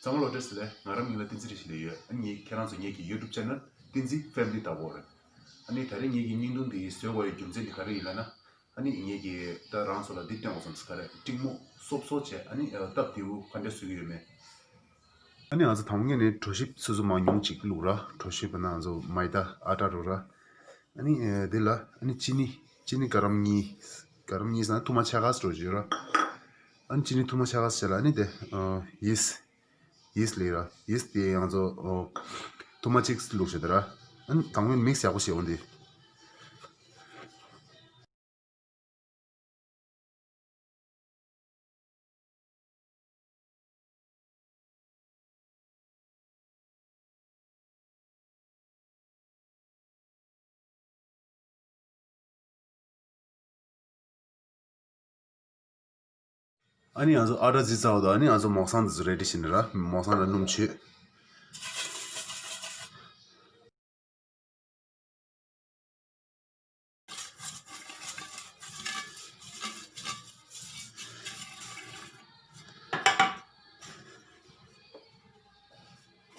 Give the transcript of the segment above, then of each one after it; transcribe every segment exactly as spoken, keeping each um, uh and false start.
ཚང་མ་ལོ་བཀྲ་ཤིས་བདེ་ལེགས། ང་རང་མིང་ལ་བསྟན་འཛིན་བཀྲ་ཤིས་ལབ་ཡོད། ཨ་ནི་ངས་ཁྱེད་རང་ཚོ་ངེད་ཀྱི་YouTube channel བསྟན་འཛིན་family ལྟ་བུ་རེད། ཨ་ནི་ད་རེས་ངེད་ཀྱི་བརྙན་ཐུང་འདི་བཟོས་དགོས་ཡའི་རྒྱུ་མཚན་འདི་ག་རེ་ཡིན་ལབ་ན། ཨ་ནི་ངེད་ཀྱིས་ད་རང་ཚོ་ལ་འདི་སྟོན་དགོས་བསམས། ག་རེ་སྤྲིང་མོ་སོབ་སོབ་བྱས། ཨ་ནི་སྟབས་བདེ་བོ་ག་འདྲ་བཟོ་གི་ཡོད་མེད། ཨ་ནི་ང་ཚོ་དང་པོ་ངོས་ནས་གྲོ་ཞིབ་སོ་སོ་མང་ཉུང་ཅིག་བླུགས་ར། གྲོ་ཞིབ་ན་ང་ཚོ་མའི་ད་ཨ་ཊ་རུ་ར། ཨ་ནི་འདི་ལ་ཨ་ནི་ཅི་ནི་ཅི་ནི་ག་རམ་གཉིས། ག་རམ་གཉིས་ཟེར་ན་ཐུར་མ་ཕྱེད་ཀ་ཙམ་འགྲོ་གི་ཡོད་ར། ཨ་ནི་ཅི་ནི་ཐུར་མ་ཕྱེད་ཀ་ཙམ་བྱས་ལ། ཨ་ནི་དེ་ཡིས། ཡིས་ལབ་ར། ཡིས་དེ་ང་ཚོ་ཐུར་མ་གཅིག་བླུགས་བྱས་དེ་ར། ཨ་ནི་དང་པོ་མིག་སི་ཡག་པོ་བྱེད་འོང་དེ། ཨ་ནི་ང་ཚོ་ཨ་ཊ་བརྫིས་ཚར་བ་དང་། ཨ་ནི་ང་ཚོ་མོག་སང་འདི་ཚོ་རེ་ཌི་བྱས་ནས་ར། མོག་སང་ལ་སྣུམ་བྱུགས།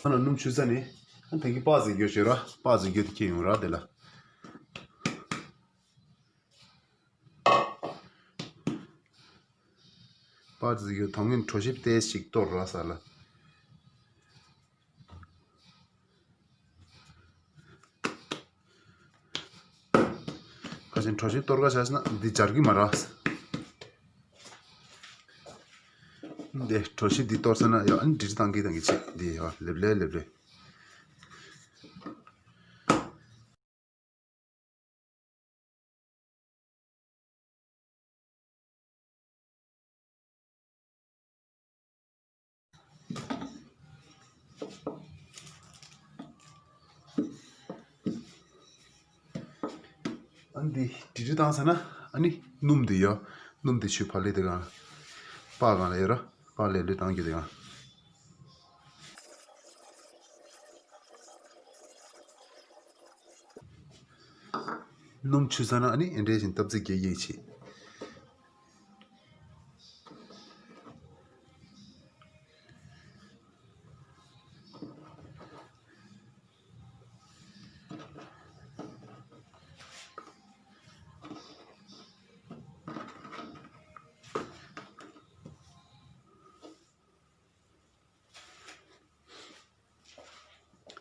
ཨ་ལ་སྣུམ་བྱུགས་ཚར་ནས། ཨ་ད་གིན་སྤགས་བརྫིས་རྒྱུ་བྱས་ར། སྤགས་བརྫིས་རྒྱུ་དེ་ཁྱེར་ཡོང་ར། དེ་ལ་སྤགས་བརྫིས་རྒྱུ་དང་པོ་ངས་གྲོ་ཞིབ་ཏོག་ཙམ་གཏོར་ར་ས་ལ། ཁ་ཅིག་གྲོ་ཞིབ་གཏོར་ག་བྱས་ན་འདི་འབྱར་གི་མ་རེད། འདི་གྲོ་ཞིབ་འདི་གཏོར་ཚར་ན་ཡ། ཨ་ནི་འདྲི་འདྲི་བཏང་གི་བཏང་གི་བྱེད། འདི་ཡ་ལེབ་ལེབ་ལེབ་ལེབ། ཨ་ནི་འདི་འདྲི་འདྲི་བཏང་ཚར་ན། ཨ་ནི་སྣུམ་འདི་ཡོད། སྣུམ་འདི་ཆུ་ཕར་ལེ་དེ་གང་། སྤགས་གང་ལ་ཡོད་ར། སྤགས་ལེ་ལེ་བཏང་རྒྱུ་དེ་གང་། སྣུམ་བྱུགས་ཚར་ན་ཨ་ནི་ཨེ་འདྲས་བཞིན་སྟབས་རྩེ་རྒྱག་ཡས་བྱེད།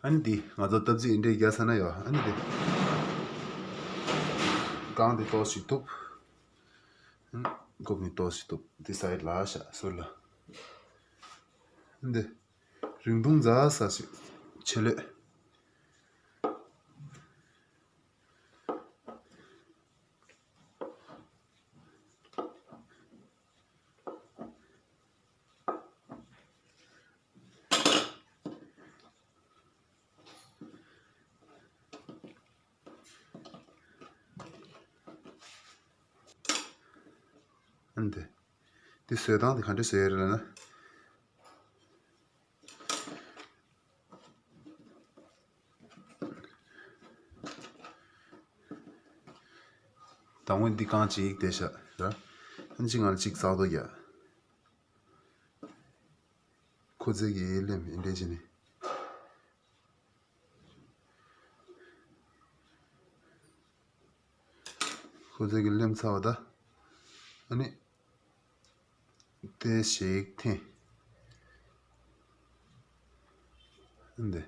ཨ་ནི་འདི་ང་ཚོ་སྟབས་རྩེ་འདི་འདྲས་རྒྱག་ཚར་ན་ཡོ། ཨ་ནི་འདི་གང་འདི་ཏོག་ཞིག་ཐུབ། ཨ་ནི་རྐུབ་ནི་ཏོག་ཞིག་ཐུབ། འདི་སའི་ལ་ཤ་ཟུར་ལ། འདི་རིང་ཐུང་ཛ་ས་ཞིག་ཆེ་ལེ། ཨ་ནི་དེ། དེ་བཟོས་སྟངས་དེ་ག་འདྲས་བཟོས་ཡོད་རེད་ལབ་ན། དང་པོ་འདི་རྐང་གཅིག་དེ་བཞག་ར། ཨ་ནི་གཅིག་སྒང་ལ་གཅིག་ཙག་ཏོ་རྒྱག། ཁོ་ཚེ་གི་ལེམ་ཨེ་འདྲས་བྱས་ནས། ཁོ་ཚེ་གི་ལེམ་ཚར་བ་ད། ཨ་ནི་དེ་ཞིག་འཐེན། འདི།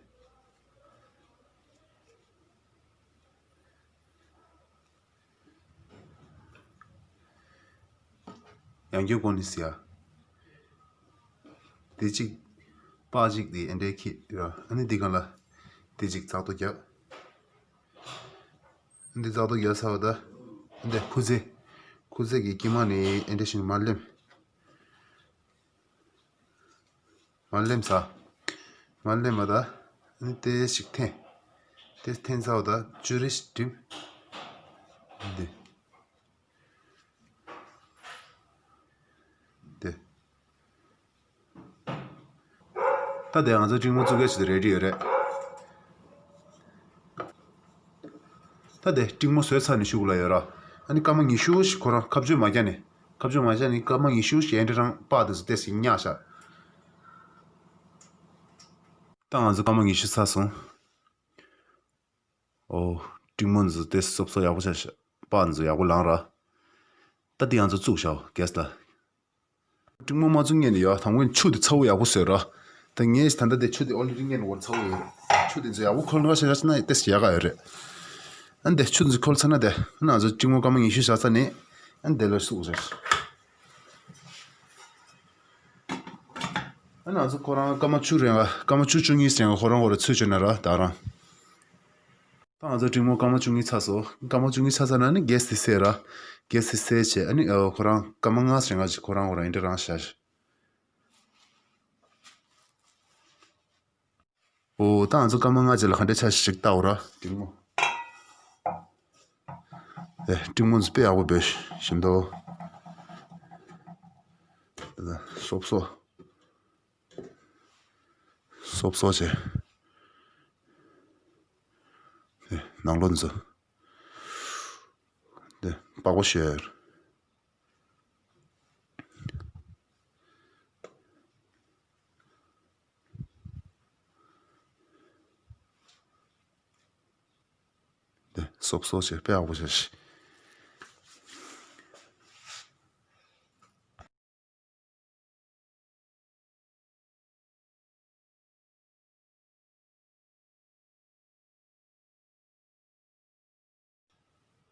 ཡང་བསྐྱར་ཀོ་ནི་སི་ཡ། དེ་གཅིག་སྤགས་གཅིག་དེ་ཨེ་འདྲས་ཁྱེར་ར། ཨ་ནི་འདི་གང་ལ་དེ་གཅིག་ཙག་ཏོ་རྒྱབ། འདི་ཙག་ཏོ་རྒྱབ་ཚར་བ་ད། འདི་ཁུ་ཚེ། ཁུ་ཚེ་གི་དཀྱིལ་མ་ནི་ཨེ་འདྲས་ཤིག་མར་ལེམ། མར་ལེམ་ས། མར་ལེམ་པ་ད། ཨ་ནི་ཏོག་ཙམ་འཐེན། ཏོག་ཙམ་འཐེན་ཚར་བ་ད་ཅུ་རེ་ཞིག་འགྲིམ། འདི། འདི། ད་དེ་ང་ཚོ་སྤྲིང་མོ་བཙུགས་ཀྱི་ཆེད་དུ་རེ་ཌི་ཡོད་རེད། ད་དེ་སྤྲིང་མོ་བཟོས་ཚར་ནས་ཤུགས་ལ་ཡོད་ར། ཨ་ནི་སྐར་མ་ཉི་ཤུ་ཞིག་ཁོ་རང་ཁ་གཅོད་མ་རྒྱག་ནས། ཁ་གཅོད་མ་རྒྱག་ནས་སྐར་མ་ཉི་ཤུ་ཞིག་ཨེ་འདྲས་རང་སྤགས་དེ་ཚོ་ཏོག་ཙམ་བརྙ་བཞག། ད་ང་ཚོ་སྐར་མ་ཉི་ཤུ་ཚར་སོང་། ཨོ། སྤྲིན་མོ་འཛུལ་ཏེ་སོབ་སོབ་ཡག་པོ་ཆགས་ཤག་པགས་འཛུལ་ཡག་པོ་ལངས་ར། ད་འདི་ང་ཚོ་བཙུགས་བཞག་གེ་སི་ལ། སྤྲིན་མོ་མ་བཙུགས་སྔོན་ནས་ཡོད་དང་པོ་ཆུ་དེ་ཚ་བོ་ཡག་པོ་བཟོས་ར། ད་ངས་ད་ལྟ་དེ་ཆུ་དེ་ཨོ་ལི་རི་སྔོན་ནས་འོར་ཚ་བོ་ཡོད་རེད། ཆུ་དེ་ཚོ་ཡག་པོ་ཁོལ་ཁ་ཤ་ཤ་ན་ཏེ་ཡག་ག་ཡོད་རེད། ཨ་འདི་ཆུ་དེ་ཚོ་ཁོལ་ཚར་ན་དེ་ང་ཚོ་སྤྲིན་མོ་སྐར་མ་ཉི་ཤུ་བཞག་ཚར་ནས་ཨ་འདི་ལ་བཙུགས་རེད། ཨ་ང་ཚོ་ཁོ་རང་སྐར་མ་བཅུ་རེ་ལྔ་སྐར་མ་བཅུ་བཅུ་གཉིས་རེ་ལྔ་ཁོ་རང་ཁོ་རང་ཚུད་བྱོས་ན་ར་ད་རང་། ད་ང་ཚོ་སྤྲིན་མོ་སྐར་མ་བཅུ་གཉིས་ཚར་སོང་། སྐར་མ་བཅུ་གཉིས་ཚར་ཚར་ན་ནི་གེ་སི་དེ་སེལ་ར། གེ་སི་དེ་སེལ་བྱས་ཨ་ནི་ཨ་ཁོ་རང་སྐར་མ་ལྔ་རེ་ལྔ་ཅིག་ཁོ་རང་ཁོ་རང་ཨེ་འདྲ་རང་བཞག་ཤག་ཨོ་ད་ང་ཚོ་སྐར་མ་ལྔ་ཅིག་ལ་ག་འདྲ་ཆགས་ཤིག་ལྟ་འོ་ར་སྤྲིན་མོ། ཨེ་སྤྲིན་མོ་འཛུལ་དཔེ་ཡག་པོ་འབོད་བཞིན་འདུག་སོབ་སོབ། སོབ་སོབ་བྱས། ཨེ་ནང་ལོགས་འཛུལ། ཨེ་པགས་པ་བཤུས། ཨེ་སོབ་སོབ་བྱས་དཔེ་ཡག་པོ་བྱས་ཤག་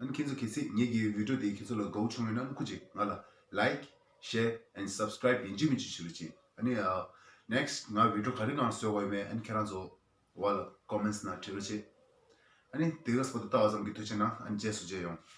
ཨ་ནི་ཁྱེད་ཚོ་གལ་སྲིད་ངེད་ཀྱི་བི་ཌིའོ་དེ་ཁྱེད་ཚོ་ལ་དགའ་བོ་བྱུང་ཡོད་ན་ཨ་ནི་སྐུ་མཁྱེན་ང་ལ་like, share and subscribe ཡིན་གཅིག་མིན་གཅིག་བྱེད་རོགས་གྱིས། ཨ་ནི་next ང་བི་ཌིའོ་ག་རེ་གང་བཟོ་དགོས་ཡོད་མེད་ཨ་ནི་ཁྱེད་རང་ཚོ་བ་ལ་comments ནང་བྲིས་རོགས་གྱིས། ཨ་ནི་དེ་ག་སྤོ་ཏོ་ལྟ་བ་ཙམ་གྱིས་ཐུགས་རྗེ་གནང་། ཨ་ནི་རྗེས་སུ་མཇལ་ཡོང་།